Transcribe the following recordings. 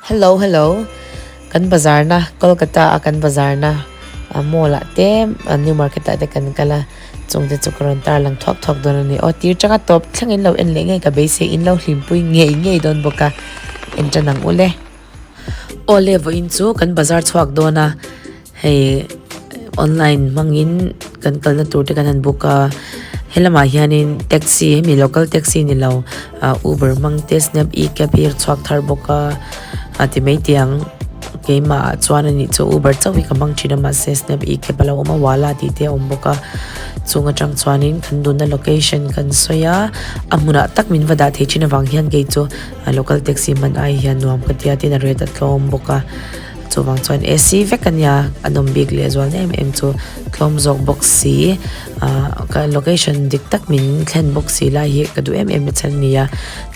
Hello hello kan bazar na Kolkata a kan bazar na mall ah te new market ah te kan kal a chung te chu ka rawn tar lang thuak thuak dawn a ni aw tir tanga tawp thleng in lo en leh ngei ka beisei in lo hlimpui ngei ngei dawn bawk a en tan ang ule aw le vawiin chu kan bazar chhuak dawn a. Hei online hmangin kan kalna tur te kan han book a helamah hianin taxi hemi local taxi ni lo ah uber hmang te snap e cab hi a chhuak thar bawk a a ti mai tih ang keimah ah chuan anih chu uber chauh hi ka hmang thin a mahse snap e cab a lo awm a wala tih te a awm bawk a chung atang chuanin kan dunna location kan sawi a a hmunah tak min va dah thei thin avang hian kei chu local taxi hman ai hian nuam ka tia tin a rate a tlawm bawk a. Chuvang chuan AC vek a nia a nawm bik leh zual em em chu tlawm zawk bawk si ah ka location dik tak min thlen bawk si lai hi ka duh em em na chhan a ni a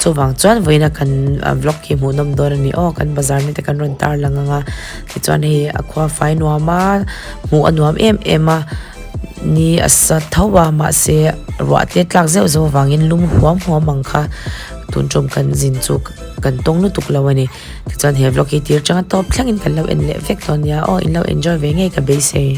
chuvang chuan vawiina kan vlog hi hmuh nawm dawn a ni aw kan bazar na te kan rawn tar lang ang a tichuan hei a khua fai nuam a hmuh a nuam em em a ni a sa tho a mahse ruah te tlak zeuh zeuh avangin lum huam huam ang kha tun tum kan zin chu kan tawng lutuk lo a ni. Tichuan he vlog hi tir changa tawp thlengin kan lo en leh vek dawn nia aw in lo enjoy ve ngei ka beisei.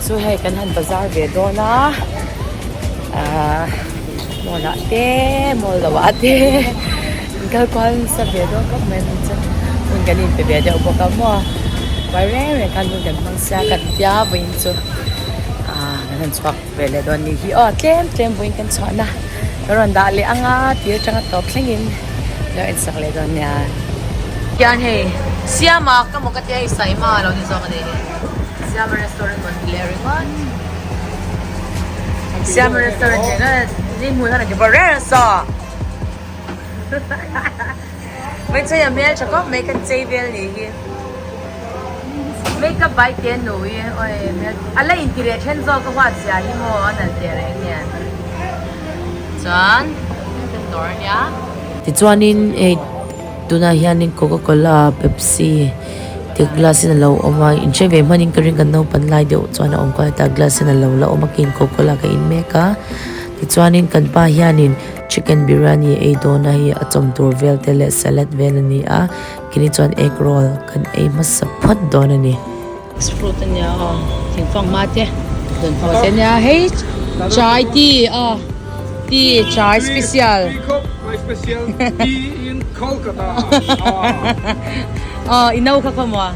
Chu hei kan han bazar ve dawn a ahh mall ah te mall lo ah te in kal kual nasa ve dawn khawp mai ang chu hun kan inpe ve deuh bawk a maw vai reng reng khan hun kan hmang sia kan tia vawiin chu ahh kan han chhuak. Ve leh dawn nih hi aw tlem tlem vawiin kan chhuahna ka rawn dah leh ang a tir atanga tawp thlengin lo en sak leh dawn nia. Hian hei Siama ka maw ka tia hei Saima a lo ni zawk a ni hi Siama restaurant rawn ti leh ringawt Siama restaurant tih na ni hmuh hian a ti bawrh reng reng saw Hmeichhe a hmel tha khawp mai kan chei vel nih hi Makeup by te nu hi awi hmel a la inti leh then zawk a huat zia hi maw a nalh teh reng nen chuan kan dawr a nia. Tichuanin hei tunah hianin coca cola pepsi te glass in alo awm a inhre ve hmanin ka ring kan naupan lai deuh chuan a awm kual ta glass in alo la awm a keiin coca cola ka in mek a tichuanin kan pa hianin. Chicken biryani ei dawn a hei a chawm tur vel te leh salad vel a ni a kini chuan egg roll kan ei hmasa phawt dawn a ni. Fruit a nia aw thingfang hma te dawnhmawh te a nia hei chai tea aw tea chai special aw i no kha khaw maw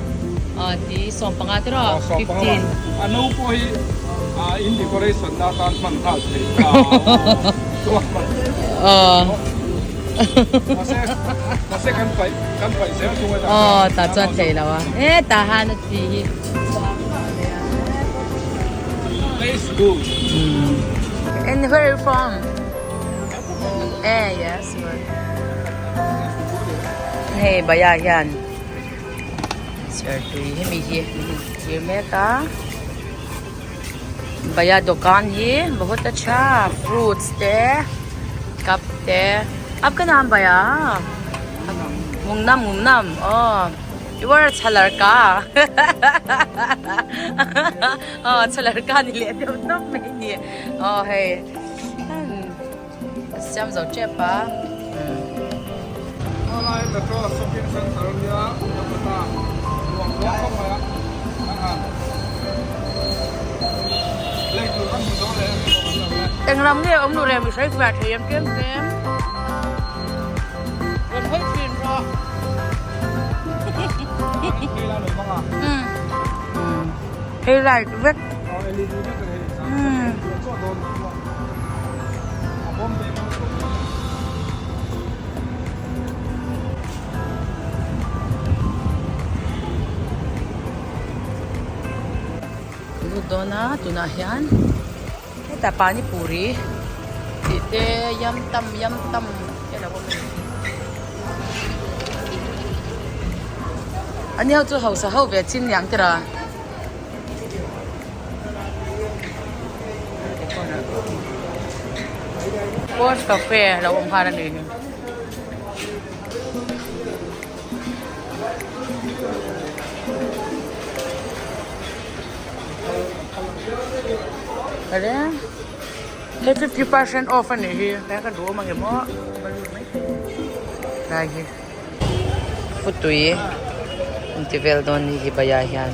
aw tea sawmpanga te rawh 15. Aw tah chuan theih loh a he tah han a thi hi And where are you from? Eh yes good. Hei baya hian sertui hemi hi thlir mek a. Bhaiya dukan hi bahut acha fruits te cup te aapka naam bhaiya mungnam mungnam aw you are acha ladka aw acha ladka ni leh deuh tawp mai ni aw hei a siam zo tep a. Eng ram nge awm lu reng mi hrai fai thei em tlem tlem rawn hawi thin rawh hei light vek. Lut dawn a tunah hian hetah pani puri tih te yam tam yam tam te a lo awm a ni. Ani ho chu hausa ho ve chin niang tira. Sports cafe a lo awm nghal a nih hi. Hei 50% off a nih hi tlai ka duh awm ang em aw va lut mai thei tlai hi futui an ti vel dawn ni hi baya hian.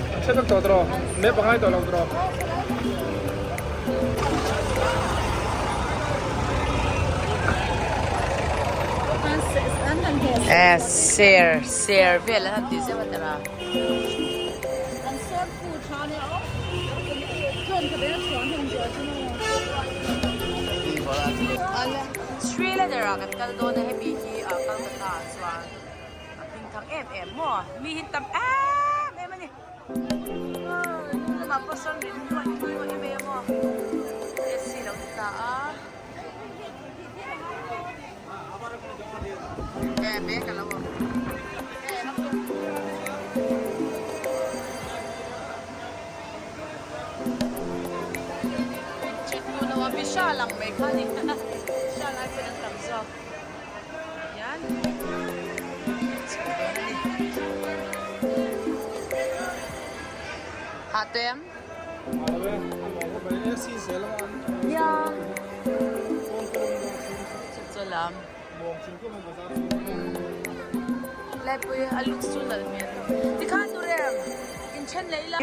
Eh ser ser vel an han ti zeuh a tara. Sri Leather ah kan kal dawn a hemi hi ah Kolkata ah chuan a hming thang em em maw mi hi tam em em a ni hnung lamah pawh sawn rin nuaih nuaih mai a maw AC lo ni ta a eh bag a lo awm. Check duh lo a Vishal ang mai kha a ni Vishal ai pawn an tam zawk hian chhuk dawn a ni hah tawh em nia chu chu lam Laipui a looks chu nalh hmel tikhan Nurem inthen leh ila.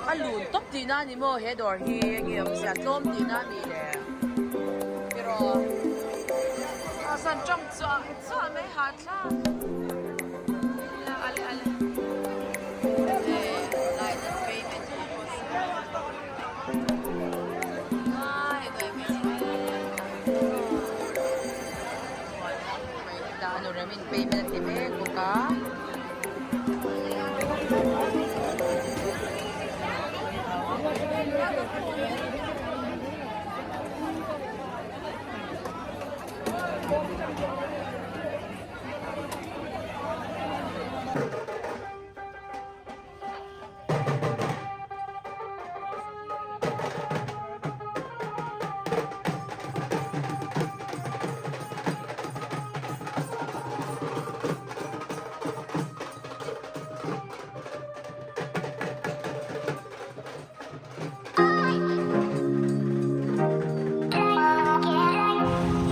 A lun tawp tihna a ni maw he dawr hi enge awmzia tlawm tihna a mi le tiraw a san tawng chuah chuah mai hahthlak ale ale light an payment hi pawh Payment a ti mek bawk a.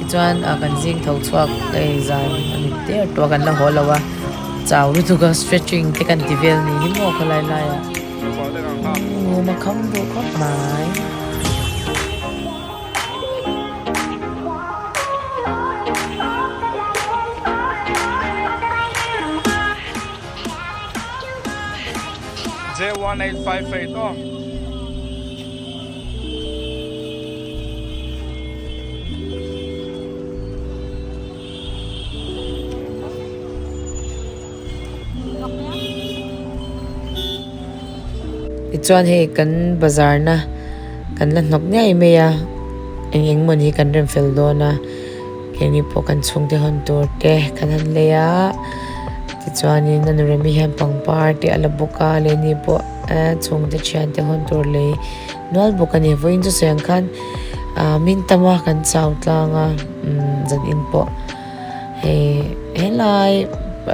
Tichuan ah kan zing tho chhuak hei zan a ni der tawh a kan la haw lo a chau lutuk a stretching te kan ti vel ni hi maw khawlai laiah ngum a kham duh khawp mai. J1858 aw. Tichuan hei kan bazar na kan la hnawk ngei mai a eng eng maw ni hi kan rem fel dawn a keini pawh kan chhungte hawn tur te kan han lei a. Tichuanin a nuremi hian pangpar te a la bawk a lehni pawh eh chhungte thiante hawn tur lei nual bawk a ni vawiin chu sawi ang khan ah min tam a kan chau tlang a umm zan in pawh hei helai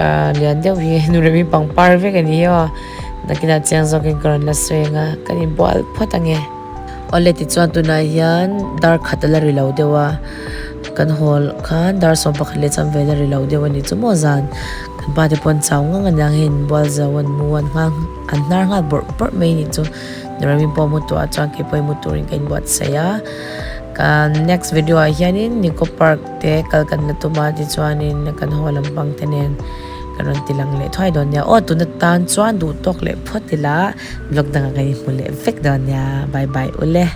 ah lian deuh hi nuremi pangpar vek a ni a nakinah chiang zawkin ka rawn la sawi ang a kan inbual phawt ang e. Awle tichuan tunah hian dar khat a la ri lo deuh a. Kan hawl khan dar 11 leh cham vel a ri lo deuh a ni chu maw zan kan pa te pawh an chau ngang a niang hei an bual zo an mu an nghal an hnar nghal bawrh bawrh mai a ni chu Nurami pawh mu tawh ah chuan kei pawh i mu turin ka inbuatsaih a kan next video ah hianin Nico Park te kal kan la tum a tichuanin kan haw lampang te nen kan rawn ti lang leh thuai dawn nia aw tuna tan chuan duh tawk leh phawt ila vlog dangah kan inhmu leh vek dawn nia bye bye ule.